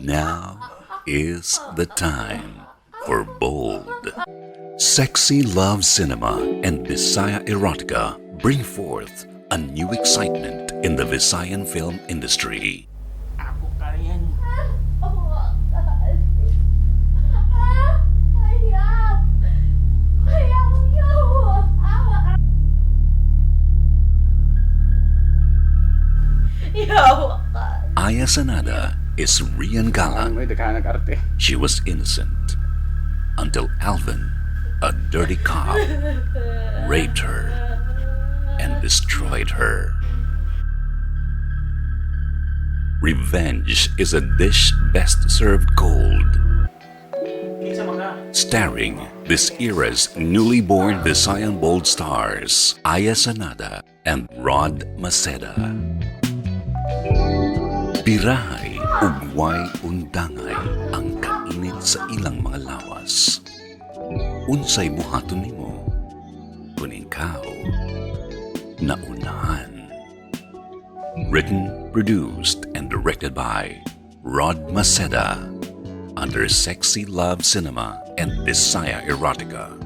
Now is the time for bold, sexy love cinema and Bisaya erotica bring forth a new excitement in the Visayan film industry. Ako kayan. Aya Sanada is Rian Galang. May daghan arte. She was innocent until Alvin, a dirty cop, raped her and destroyed her. Revenge is a dish best served cold. Kinsa mga? Starring this era's newly born Visayan bold stars, Aya Sanada and Rod Maceda. Birahay ug way undangay ang kainit sa ilang mga lawas. Unsay buhaton nimo kung ikaw naunahan? Written, produced, and directed by Rod Maceda under Sexy Love Cinema and Bisaya Erotica.